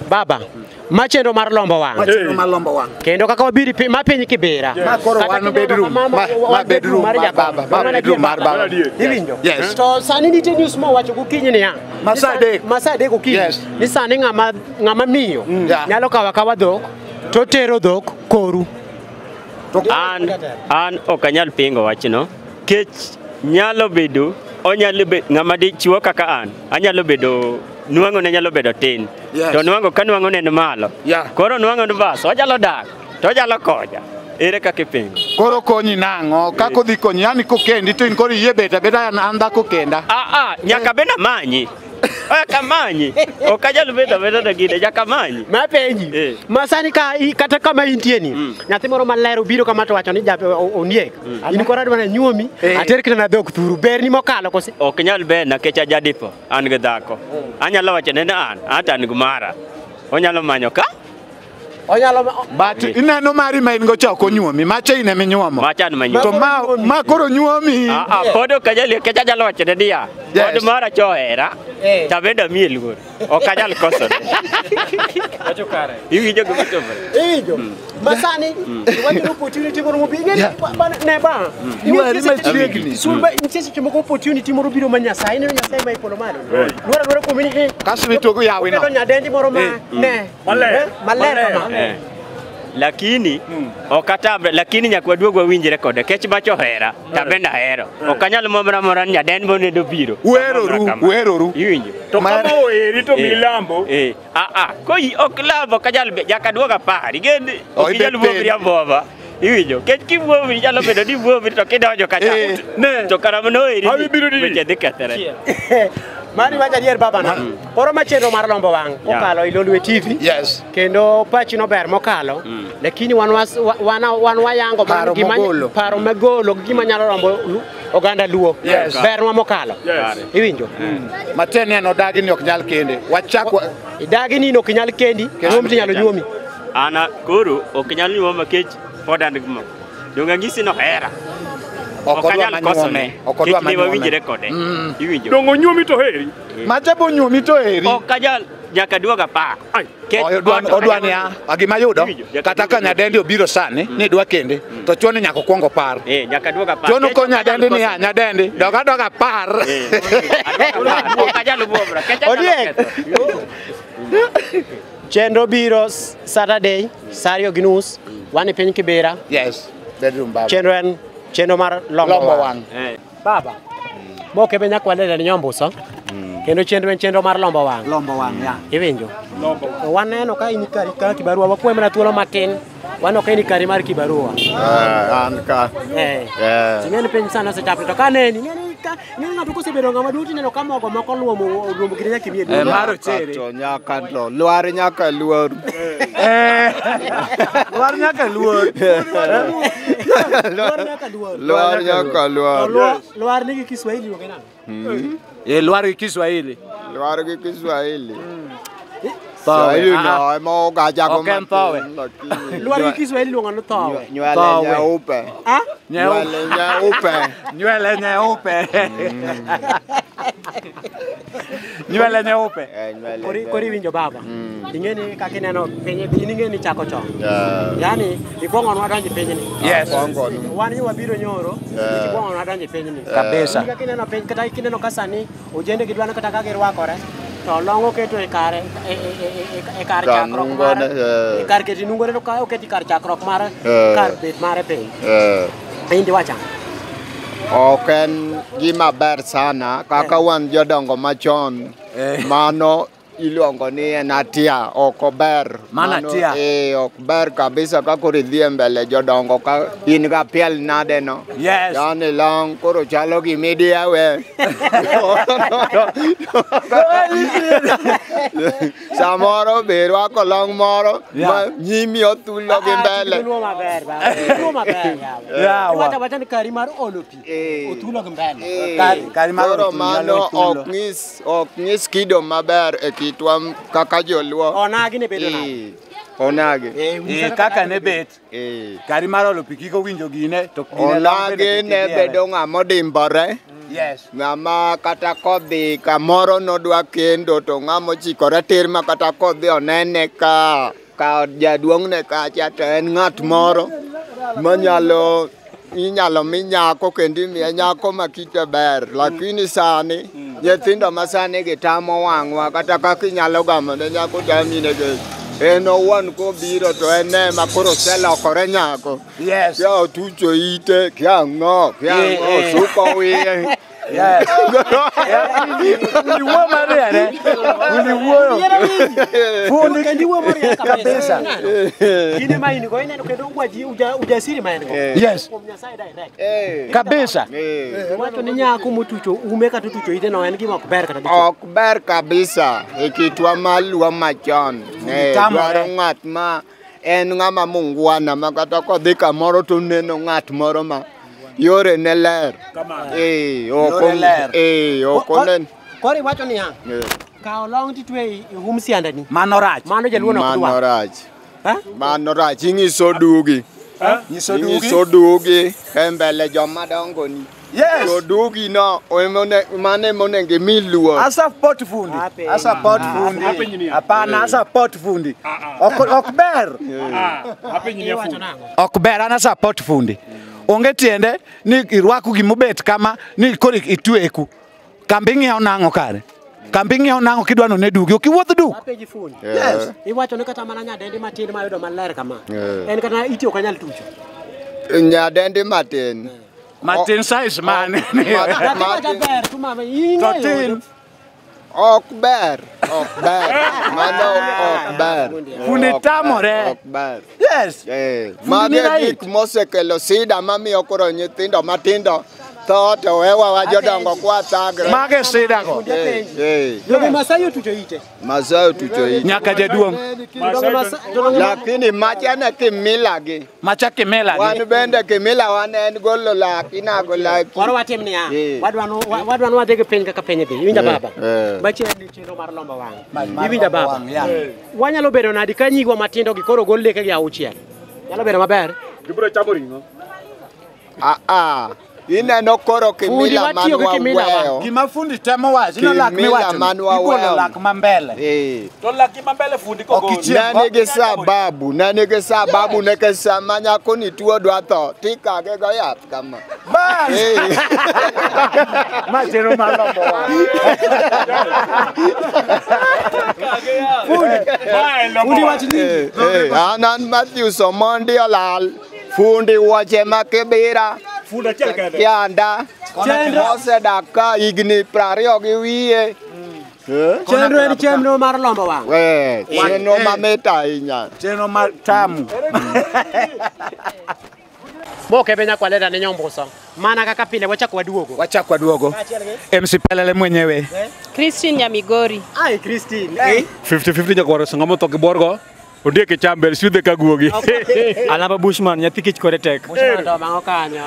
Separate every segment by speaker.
Speaker 1: Baba, ma chenro mar lombo wang'.
Speaker 2: Ma chenro mar lombo wang'.
Speaker 1: Kendo kaka wabiro ma piny Kibera.
Speaker 2: Ma koro wan bedroom, ma bedroom mar baba, ma bedroom mar baba.
Speaker 1: Iwinjo?
Speaker 2: Yes.
Speaker 1: To sani nitie news mowacho gokinyi niya.
Speaker 2: Ma saa adek.
Speaker 1: Ma saa adek okinyi.
Speaker 2: Yes.
Speaker 1: Ni sani ng'ama miyo
Speaker 2: Yeah.
Speaker 1: nyalo kawo akawa dhok to tero dhok koru.
Speaker 3: An ok anyal pingo wachno. Kech nyalo bedo, onyalo bedo ng'ama dichuo kaka an. Anyalo bedo nwang'o ne nyalo bedo tin.
Speaker 2: Yes.
Speaker 3: To nwang'o ka nwang'o ne en malo.
Speaker 2: Yeah.
Speaker 3: Koro nwang'o ne bas, onyalo dak, to onyalo konya. Ere kaka ipingo?
Speaker 2: Koro konyi nang'o? Kaka odhi konyi, yani kokendi to in koro iyie bet abeda an dhako kenda.
Speaker 3: Nyaka bed amanyi. Nyaka amanyi. Ok anyal bedo abeda na gine, nyaka amanyi.
Speaker 1: Ma penji. Ma sani ka kata kama intie ni, nyathi moro maler obiro kama to wacho ni ondiek. In koro adwa ni nyuomi, ater kata na dhok thuru, berni mokalo kose?
Speaker 3: Ok nyal berna nikech ajadipo, an gi dhako. Anyalo wacho ne an, ata an gi mara. Onyalo manyo ka?
Speaker 1: Onyalo
Speaker 2: But ineno mari ma in go cha ok onyuomi, macha in ema inyuomo.
Speaker 3: Macha an ema
Speaker 2: To ma koro nyuomi.
Speaker 3: Pod ok anyal, nikech anyalo wacho ne niya,
Speaker 2: Yes.
Speaker 3: pod mara cha ohera, to abende amiye luor. Ok anyal kosone.
Speaker 4: Wacho kare.
Speaker 3: Iwinjo gima timore?
Speaker 1: Iwinjo? Ma sani, iwacho ni opportunity moro mobiro. Ing'e ni ne ba.
Speaker 2: Iweri machiegni.
Speaker 1: Sulba, nitie seche moko opportunity moro biro ma Nyasaye, ineno Nyasaye ma e polo malo. Luor aluora kuomi ni,
Speaker 2: Kasto ituogo yawi no.
Speaker 1: Okelo nyadendi moro ma ne.
Speaker 4: Maler.
Speaker 1: Maler kama.
Speaker 3: Lakini ok atamre, lakini nyaka waduog wawinjre kode. Kech macha ohera, to abende ahero. Ok anyal momra mora ni nyadendi monedo biro.
Speaker 2: Uheroru, uheroru.
Speaker 3: Iwinjo?
Speaker 4: To kama oheri to milambo.
Speaker 3: Koi ok lambo, ok anyal nyaka duog apar. Ing'e ok inyal
Speaker 2: ibet
Speaker 3: wuomri
Speaker 2: piny.
Speaker 3: amwoma. Iwinjo? Kech kiwuomri nyalo bedo ni iwuomri to kidonjo kacha.
Speaker 4: Ne.
Speaker 3: To kara mano oheri
Speaker 4: Hawi biro didi.
Speaker 3: weche dhi kethore.
Speaker 1: Mani wacho adier baba na. Koro ma chenro mar lombo wang' kokalo e Lolwe TV.
Speaker 2: Yes.
Speaker 1: Kendo pachi nober mokalo. Lakini wan wayango
Speaker 2: Paro mogolo.
Speaker 1: Paro magolo gima nyalo lombo oganda Luo.
Speaker 2: Yes.
Speaker 1: Bernwa mokalo.
Speaker 4: Yes.
Speaker 1: Iwinjo?
Speaker 2: Matiende ni en odagi ni ok nyal kende. Wachak
Speaker 1: Idagi ni ok nyal kendi, nyuom to inyalo nyuomi.
Speaker 3: Ana koro ok nyal nyuoma kech pod an gi moko. Donge ang'isi ni ohera.
Speaker 2: Ok
Speaker 3: Ok
Speaker 2: odwa
Speaker 3: anyal kosone.
Speaker 2: manyuome. Ok odwa
Speaker 3: Kech ne
Speaker 2: manyuome.
Speaker 3: wawinjre kode. Iwinjo?
Speaker 4: Dongo nyuomi to heri.
Speaker 2: Macha bo nyuomi to heri.
Speaker 3: Ok anyal nyaka duog apar. Kech
Speaker 2: Odwa niya, gima yudo, kata ka nyadendi obiro sani ni dwa kende, to chuoni nyaka okuong opar.
Speaker 3: Nyaka duog apar.
Speaker 2: Chuoni ko nyadendi niya, nyadendi, dog adoga apar.
Speaker 3: Ok anyal buomra. Kech anyalo
Speaker 1: Ondiek.
Speaker 3: ketho.
Speaker 1: Chenro biro Saturday, saa 2:30, wan e piny Kibera.
Speaker 2: Yes, bedroom baba.
Speaker 1: Chenro en chenro mar lombo
Speaker 2: wang'.
Speaker 1: Baba, moke be nyaka walele ni nyombuso. Kendo chenro en chenro mar lombo wang'.
Speaker 2: Lombo wang', ya.
Speaker 1: Iwinjo? To waneno ka in kari ka kibarua, wakwayi mana thuolo matin. Waneno ka in kari mar kibarua.
Speaker 5: An ka.
Speaker 1: Ing'e ni piny sani osechapre to kaneni, ing'e ni ng'ato kosebedo ng'ama duong' tineno ka mogo moko luomo gine nyaka imiye duong'.
Speaker 5: Mar ochere. Nyaka to lwar nyaka luor.
Speaker 2: Lwar nyaka luor.
Speaker 1: Lwar nyaka luor.
Speaker 5: Lwar nyaka luor.
Speaker 1: Lwar nigi Kiswahili luonge nang'o?
Speaker 2: Lwar gi Kiswahili.
Speaker 5: Lwar gi Kiswahili.
Speaker 2: Thowe.
Speaker 5: Swahili no ema ogajago
Speaker 2: Ok en thowe.
Speaker 1: Lwar gi Kiswahili luongo ni thowe.
Speaker 5: Nywele nyeupe.
Speaker 1: Ah?
Speaker 5: Nywele nyeupe.
Speaker 2: Nywele nyeupe. Nywele nyeupe.
Speaker 1: Koro iwinjo baba. Ing'e ni kaka ineno piny, in ing'e ni chako chon. Yaani ikuongo nwadonjo e pinyni.
Speaker 2: Yes.
Speaker 1: Wan ni wabiro nyoro, ikuongo nwadonjo e pinyni.
Speaker 2: Kabisa.
Speaker 1: Kaka ineno piny, kata kineno ka sani ojende gi dwano kata ka girwakore, to long oketo e kare e kar chakruok mare. E kar keto nungone to ka oketi kar chakruok mare, kar bet mare piny. In diwacho ang'o?
Speaker 5: Ok en gima ber sana kaka wan jodongo machon. Mano iluongo ni en atia, ok ober.
Speaker 2: Mano atia.
Speaker 5: Ok ber kabisa ka koro idhi e mbele jodongo ka in ga piel nade no.
Speaker 2: Yes.
Speaker 5: Yani long koro chalo gimidiewe. Samoro be irwako long moro ma nyimi othulo gi mbele.
Speaker 1: Luo maber baba. Luo maber yawa.
Speaker 2: Yawa.
Speaker 1: Iwacho awacha ni kari mar olo pi. Othulo gi mbele.
Speaker 2: Kari mar
Speaker 5: Koro
Speaker 2: olo pi nyalo
Speaker 5: mano
Speaker 2: thulo.
Speaker 5: ok nyis kido maber e kitwa kaka joluo.
Speaker 1: Onagi ne bedo nade?
Speaker 5: Onagi.
Speaker 2: Kaka ne bet. Kari mar olo pi kik owinjo gine to gine long bende
Speaker 5: Onagi
Speaker 2: kik
Speaker 5: ne
Speaker 2: idhiere.
Speaker 5: bedo ng'ama odimbore.
Speaker 2: Yes.
Speaker 5: Ng'ama kata kodhi kamoro nodwa kendo to ng'ama ochikore tir ma kata kodhi onene ka jaduong'ne kacha to en ng'at moro manyalo inyalo mi nyako kendo imiye nyako ma kite ber. Lakini sani nyithindo ma sani gitamo wang'wa kata kaka inyalo gamo ne nyako tami nikech en owuon kobiro to en ema koro oselokore nyako.
Speaker 2: Yes.
Speaker 5: Kia otucho ite, kia ang'o, osuko wiye.
Speaker 2: Yes. Uliwuo mariere. Uliwuoyo. Fundi
Speaker 1: Kendo iwuo moriere
Speaker 2: kabisa.
Speaker 1: Kinde ma in go ineno kendo ujasiri ma en go.
Speaker 2: Yes.
Speaker 1: Kuom Nyasaye direct.
Speaker 2: Kabisa.
Speaker 1: Wacho ni nyako motucho ume kata otucho ite no en gima ok ber kata dichuo.
Speaker 5: Ok ber kabisa e kitwa maluo machon. Dwaro ng'at ma en ng'ama mungwana ma kata kodhi kamoro to neno ng'at moro ma yore ne ler.
Speaker 2: Yore ler.
Speaker 5: Ok onen.
Speaker 1: Koro iwacho niya, kaw long titwe i um siandani.
Speaker 2: Mano rach.
Speaker 1: Mano jaluo no ok
Speaker 5: Mano
Speaker 1: dwar.
Speaker 5: rach. Mano rach. Ing'iso dugi.
Speaker 2: Nyiso dugi.
Speaker 5: Ing'iso dugi e mbele joma dongo ni.
Speaker 2: Yes.
Speaker 5: To dugi no mano emonego imi luor.
Speaker 2: A support fundi. A support fundi. Hapana, a support fundi. Ok ber.
Speaker 1: Iwacho nang'o?
Speaker 2: Ok ber, an a support fundi. Onge tiende ni irwako gimobet kama ni koro itweku. Kambi ing'iewo nang'o kare? Kambi ing'iewo nang'o kidwa none dugi? Ok iwuoth duk.
Speaker 1: Apenji fundi.
Speaker 2: Yes.
Speaker 1: Iwacho ni kata mana nyadendi matin mayudo maler kama. En kata iti ok anyal tucho.
Speaker 5: Nyadendi matin.
Speaker 2: Matin size mane?
Speaker 1: Nyathi kata ber tu mama
Speaker 2: To tin.
Speaker 5: Ok ber. Ok ber. Mano ok ber.
Speaker 2: Fundi tamore.
Speaker 5: Ok ber.
Speaker 2: Yes.
Speaker 5: Mago e gik mosekelo sida mamiyo koro nyithindo matindo tho to wewa wa jodongo kwa thagre.
Speaker 2: Mago e sida go.
Speaker 1: Jogo Masai otucho ite.
Speaker 5: Masai otucho ite.
Speaker 2: Nyaka jaduong'.
Speaker 5: Lakini macha ne kimila gi.
Speaker 2: Macha kimila gi.
Speaker 5: Wan bende kimila wan en golo lak inago lak.
Speaker 1: Koro watim niya, wadwa wadhi gi piny kaka piny dhi. Iwinja baba? Machiegni chenro mar lombo wang'. Iwinja baba? Wanyalo bedo nadi ka nyigwa matindo gi koro gol lekegi auchiel? Nyalo bedo maber?
Speaker 4: Gibiro chamo ring'o.
Speaker 5: Ineno koro kimila man waweyo.
Speaker 2: Gima fundi temo wacho, ino lak miwacho. Igolo lak mambele.
Speaker 4: To lak mambele fundi kogolo.
Speaker 5: Ne nigi sababu, nikech sama nyako ni tuo dwa tho, tikage go yath kama.
Speaker 2: Bas! Ma chenro mar lombo wang'.
Speaker 1: Fundi wach nyingi.
Speaker 5: An an Matthews Omondi Olal, fundi wuoche ma Kibira. Kianda osedak ka higni 20 gi wiye.
Speaker 1: Chenro en chenro mar lombo wang'.
Speaker 5: Chenro mamit ahinya.
Speaker 2: Chenro mar tamu.
Speaker 1: Boke be nyakwaleda ne nyombuso. Mana kaka pile wachako waduogo.
Speaker 2: Wachako waduogo. MC Pelele mwenyewe.
Speaker 6: Christine Nyamigori.
Speaker 1: Ai Christine.
Speaker 4: 50-50 nyakwaro sangamo to gi borgo. Ondiek e chamber sudhe ka guogi.
Speaker 3: Alaba Bushman nyathi kich kore tek.
Speaker 1: Bushman to mang'o kanyo.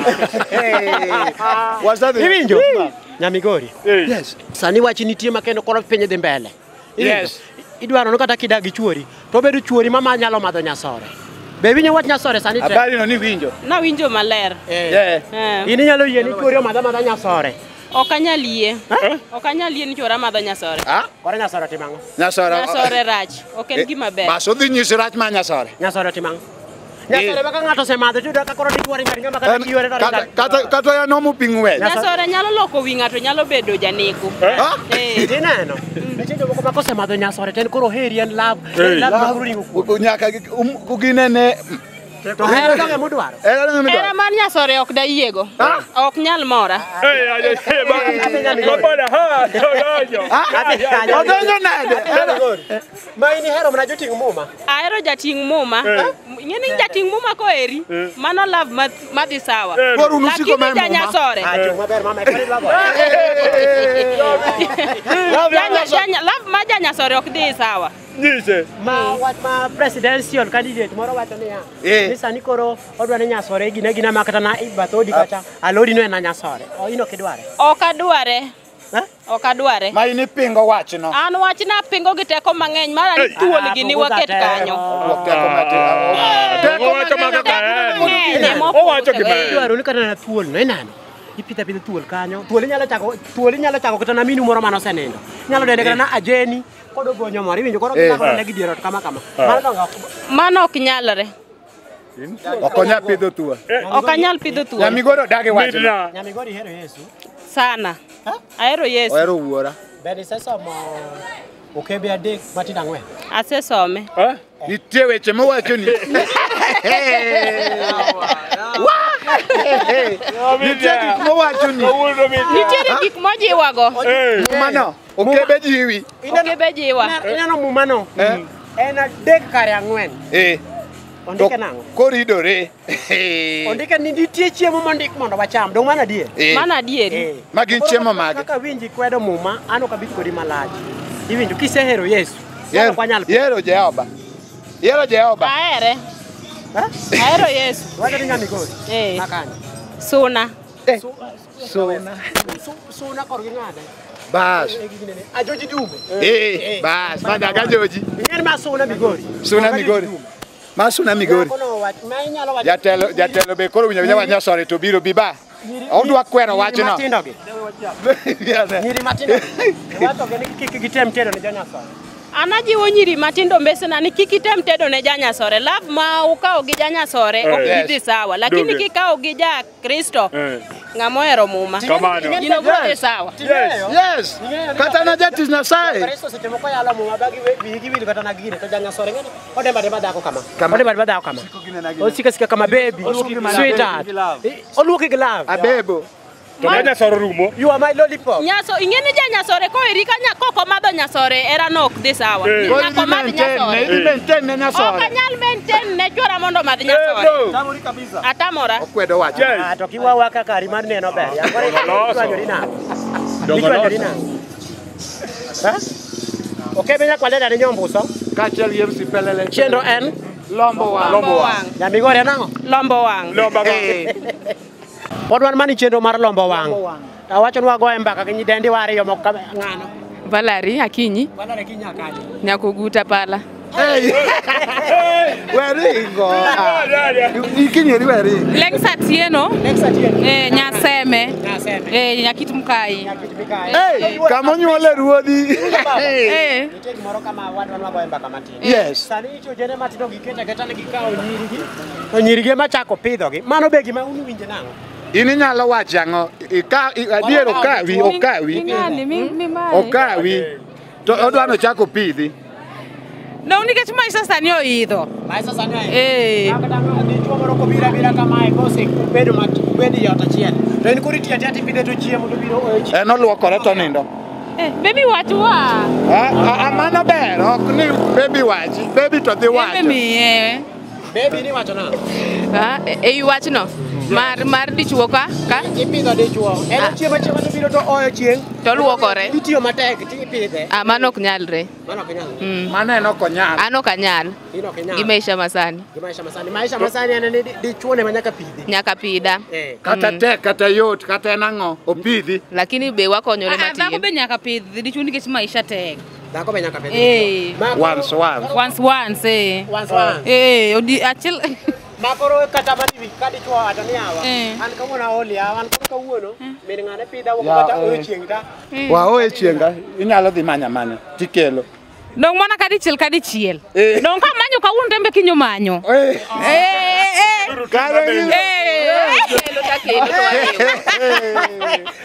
Speaker 1: Iwinjo? Nyamigori.
Speaker 2: Yes.
Speaker 1: Sani wach nitie ma kendo koro piny dhi mbele.
Speaker 2: Yes.
Speaker 1: Idwaro ni kata kidag gi chuori to obedo chuori mama nyalo madho nyasore. Be iwinjo wach nyasore sani tek?
Speaker 2: Habari no ni winjo.
Speaker 6: Nawinjo maler.
Speaker 1: In inyalo yie ni chuori omadho amadha nyasore?
Speaker 6: Ok anyal yie. Ok anyal yie ni chuora madho nyasore.
Speaker 1: Koro nyasore timo ang'o?
Speaker 6: Nyasore rach. Ok en gima ber.
Speaker 2: Bas odhi nyisi rach mar nyasore.
Speaker 1: Nyasore timo ang'o? Nyasore ma ka ng'ato osemadho tiyudo ka koro dichuo ringo aringa ma kata kiyuore to ringo.
Speaker 2: Kata ya nomo pi ng'wech.
Speaker 6: Nyasore nyalo loko wi ng'ato, nyalo bedo janeko.
Speaker 1: Ineno? Nitie jomoko ma kosemadho nyasore to en koro heri en love. En love ma koro ringo kuome.
Speaker 2: Nyaka ginene.
Speaker 1: To hera dong' emodwaro.
Speaker 6: Hera mar nyasore ok dayiego. Ok nyal mora.
Speaker 2: Odonjo nade?
Speaker 1: Ma in ihero mana joting' muma?
Speaker 6: Ahero jating' muma. Ing'e ni jating' muma koheri, mano love madhi sawa.
Speaker 2: Koro un usiko
Speaker 6: Lakini
Speaker 2: mar muma.
Speaker 6: janyasore.
Speaker 1: Chung' maber mama, koro idwa goyo.
Speaker 6: Love ma janyasore ok dhi sawa.
Speaker 4: Nyise.
Speaker 1: Ma wach ma presidential candidate moro wacho niya, ni sani koro odwa ni nyasore gine gina ma kata na bath odi kata alodi no en nyasore. In ok idware?
Speaker 6: Ok adware. Ok adware.
Speaker 2: Ma in ipingo wachno.
Speaker 6: An wachna apingo gi teko mang'eny mara ni thuol gini waket kanyo.
Speaker 4: Owacho mana kaka en. Owacho gima en.
Speaker 1: Idwaro ni kata na thuol no ineno. Ipidho apidha thuol kanyo. Thuol inyalo chako kata na minu moro mane osenindo. Inyalo dende kata na ajeni kod ogonyo moro. Iwinjo koro gilako ne gi dier ot kama kama.
Speaker 6: Mano ok nyalre.
Speaker 2: Ok onyal pidho thuol.
Speaker 6: Ok anyal pidho thuol.
Speaker 2: Nyamigoro dagi wacho.
Speaker 1: Nyamigoro ihero Yesu?
Speaker 6: Sana. Ahero Yesu.
Speaker 2: Ohero wuora.
Speaker 1: Bende isesomo okebe 3 matindo 4?
Speaker 6: Asesome.
Speaker 2: Nitie weche mowacho ni. Nitie gik mowacho ni.
Speaker 6: Nitiere gik mojiwago.
Speaker 2: Mumano, okebe jiwi.
Speaker 6: Okebe jiwa.
Speaker 1: Ineno mumano? En 3 kare 4. Ondike nang'o?
Speaker 2: Koridore.
Speaker 1: Ondike ni nitie chiemo mondik mondo wacham. Dong' mano adier?
Speaker 6: Mano adier.
Speaker 2: Ma gin chiemo mage?
Speaker 1: Kaka winji kwedo muma, an ok abit kodi malach. Iwinjo kisehero Yesu.
Speaker 2: Ihero Jehova. Ihero Jehova.
Speaker 6: Ahere. Ahero Yesu.
Speaker 1: Wacho ni Nyamigori. Makanye.
Speaker 6: Suna.
Speaker 2: Suna.
Speaker 1: Suna korgi ng'ade.
Speaker 2: Bas.
Speaker 1: Ajoji Dume.
Speaker 2: Bas. Manyaka Joji.
Speaker 1: Ing'eni ma Suna Migori.
Speaker 2: Suna Migori. Ma Suna Migori. Jatelo be koro winjo winjo Nyasore to biro biba. Odwa kwero wachno.
Speaker 1: Nyiri matindo. Wacho ni kik gitem tedo ne janyasore.
Speaker 6: An ajiwo nyiri matindo mbesena ni kik item tedo ne janyasore. Love ma ukawo gi janyasore ok bidhi sawa. Lakini kikawo gi ja Kristo ng'ama ohero muma. Gino biro dhi sawa.
Speaker 2: Yes. Kata na jatich Nyasaye.
Speaker 1: Kristo seche moko yalo muma ba gi wili kata na gine to janyasore ng'eni odemba demba dhako kama. Odemba demba dhako kama. Osika sika kama baby. Sweetheart. Oluoki gi love.
Speaker 2: Abebo.
Speaker 4: To nyasore rumo.
Speaker 1: You are my lollipop.
Speaker 6: Nyaso ing'eni ja nyasore koeri ka kok omadho nyasore era no ok dhi sawa. Nyaka omadh nyasore.
Speaker 2: Idhi maintain ne nyasore.
Speaker 6: Ok anyal maintain ne chwora mondo omadh nyasore.
Speaker 2: Tamori kabisa.
Speaker 6: Atamora.
Speaker 2: Okwedo wacho.
Speaker 1: To kiwawa kaka kari mar neno ber. Ichwanyori nang'o? Ichwanyori nang'o? Okebe nyakwaleda ne nyombuso.
Speaker 2: Kaachiel gi MC Pelele.
Speaker 1: Chenro en
Speaker 2: lombo wang'.
Speaker 6: Lombo wang'.
Speaker 1: Nyamigori en ang'o?
Speaker 6: Lombo wang'.
Speaker 4: Lombo wang'.
Speaker 1: Pod wan mani chenro mar lombo wang'. Awacho ni wagoye mbaka gi nyidendi wariyo moko ng'ano.
Speaker 7: Valerie Akinyi.
Speaker 1: Valerie Akinyi akanye.
Speaker 7: Nyakoguta pala.
Speaker 2: Weringo. Ikinyeri weringo.
Speaker 7: Lex Atieno.
Speaker 1: Lex Atieno.
Speaker 7: Nyaseme.
Speaker 1: Nyaseme.
Speaker 7: Nyakit Mkai.
Speaker 1: Nyakit Mkai.
Speaker 2: Kama onyuole ruodhi.
Speaker 1: Nitie gimoro kama wadwa ni wagoye mbaka matin.
Speaker 2: Yes.
Speaker 1: Sani nitie ojende matindo giketo aketa ni gikawo nyirigi. To nyirigi ema chako pidhogi. Mano be gima un uwinjo nang'o?
Speaker 2: In inyalo wacho ang'o? Adier okawi, okawi. Okawi. To odwa nochako pidhi.
Speaker 7: No, nikech maisha sani oidho.
Speaker 1: Maisha sani oidho. Kata dichuo moro kobiro abira kamae kose ubedo ubedo e ot achiel. To en koro itiyo atiya tipidhe to chiemo to biro oyo chiemo.
Speaker 2: En oluokore to nindo.
Speaker 7: Baby wach wa.
Speaker 2: Mano ber, ok ni baby wachi, baby to dhi wacho.
Speaker 7: Baby miye.
Speaker 1: Baby ni wacho nang'o?
Speaker 7: Ei wachno. Mar dichuo ka?
Speaker 1: Ipidho dichuo. En chiemo chiemo to biro to oyo chieng'.
Speaker 7: To luokore.
Speaker 1: Itiyo matek tipidhe.
Speaker 7: Mano ok nyalre.
Speaker 1: Mano ok nyalre.
Speaker 2: Mano en ok onyal.
Speaker 7: An ok anyal.
Speaker 1: In ok inyal.
Speaker 7: Gi maisha masani.
Speaker 1: Gi maisha masani. Maisha masani en ni dichuo ne ma nyaka pidhi.
Speaker 7: Nyaka pida.
Speaker 2: Kata tek, kata yot, kata en ang'o, opidhi.
Speaker 7: Lakini be wakonyore matin.
Speaker 8: Dhako be nyaka pidh dichuo nikech maisha tek.
Speaker 1: Dhako be nyaka pidhi.
Speaker 2: Once once.
Speaker 8: Once once.
Speaker 1: Once once.
Speaker 8: Achiel.
Speaker 1: Makoro kata mani ka dichuo wacho ni yawa. An kawuono aol yawa, an koro kawuono min ng'ane pidha wuok kata oyo chieng' ta.
Speaker 2: Wa oyo chieng' inyalo dhi manya manya tikelo.
Speaker 8: Dong' mana ka dichiel ka dichiel. Dong' ka manyo kawuono tembe kinyo manyo.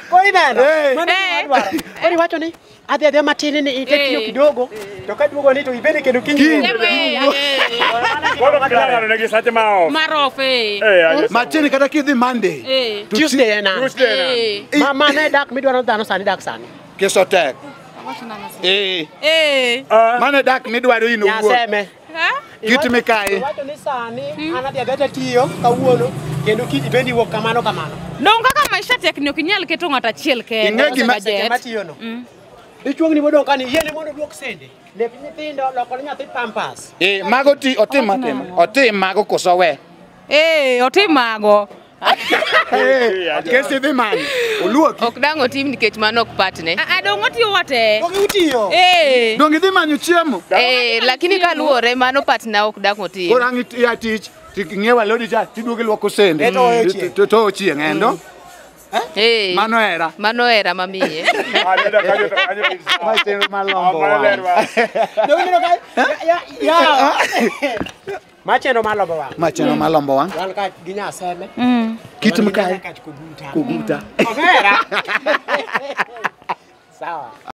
Speaker 1: Koro ineno? Mano gima wadwaro. Koro iwacho ni adhi adhiya matin ni itiyo kidogo to kaduogo ni to ibede kendo kiny.
Speaker 4: Koro kilang'ano negi sache ma off.
Speaker 8: Mar off
Speaker 2: Matin kata kidhi Monday.
Speaker 1: Tuesday en ang'o?
Speaker 4: Tuesday en
Speaker 1: ang'o? Ma ne dak midwaro dhano sani dak sani.
Speaker 2: Keso tek. Mano dak midwaro in owuon.
Speaker 1: Nyaseme.
Speaker 2: Kit mikayi.
Speaker 1: Iwacho ni sani an adhi adhiya tiyo kawuono kendo kiny bende iwuok kamano kamano.
Speaker 8: Dong' kaka maisha tek ni ok inyal keto ng'ato achiel kende.
Speaker 2: Ing'e gima
Speaker 1: seche matiyo no. Dichuogni modong' kani yiene mondo oduok sende. Lep nyithindo loko ne nyathi pampers.
Speaker 2: Mago ti otim matim. Otim mago koso we.
Speaker 8: Otim mago.
Speaker 2: Kesi dhi manyo. Oluoki.
Speaker 7: Ok dang' otim nikech mano ok patne.
Speaker 8: Dong' otiyo wate.
Speaker 1: Dong' utiyo.
Speaker 2: Dong' idhi manyo chiemo.
Speaker 7: Lakini kaluwore mano patna ok dang' otim.
Speaker 2: Koro ang' iya tich ting'iewo alodi cha tiduogo iluoko sende.
Speaker 1: To oyo chieng'.
Speaker 2: To oyo chieng' endo. Mano hera.
Speaker 7: Mano hera mamiye.
Speaker 2: Ma chenro mar lombo wang'.
Speaker 1: Ma chenro mar lombo wang'.
Speaker 2: Ma chenro mar lombo wang'.
Speaker 1: Wan ka gi Nyaseme.
Speaker 2: Kit mkae.
Speaker 1: Koguta.
Speaker 2: Koguta.
Speaker 1: Omera. Sawa.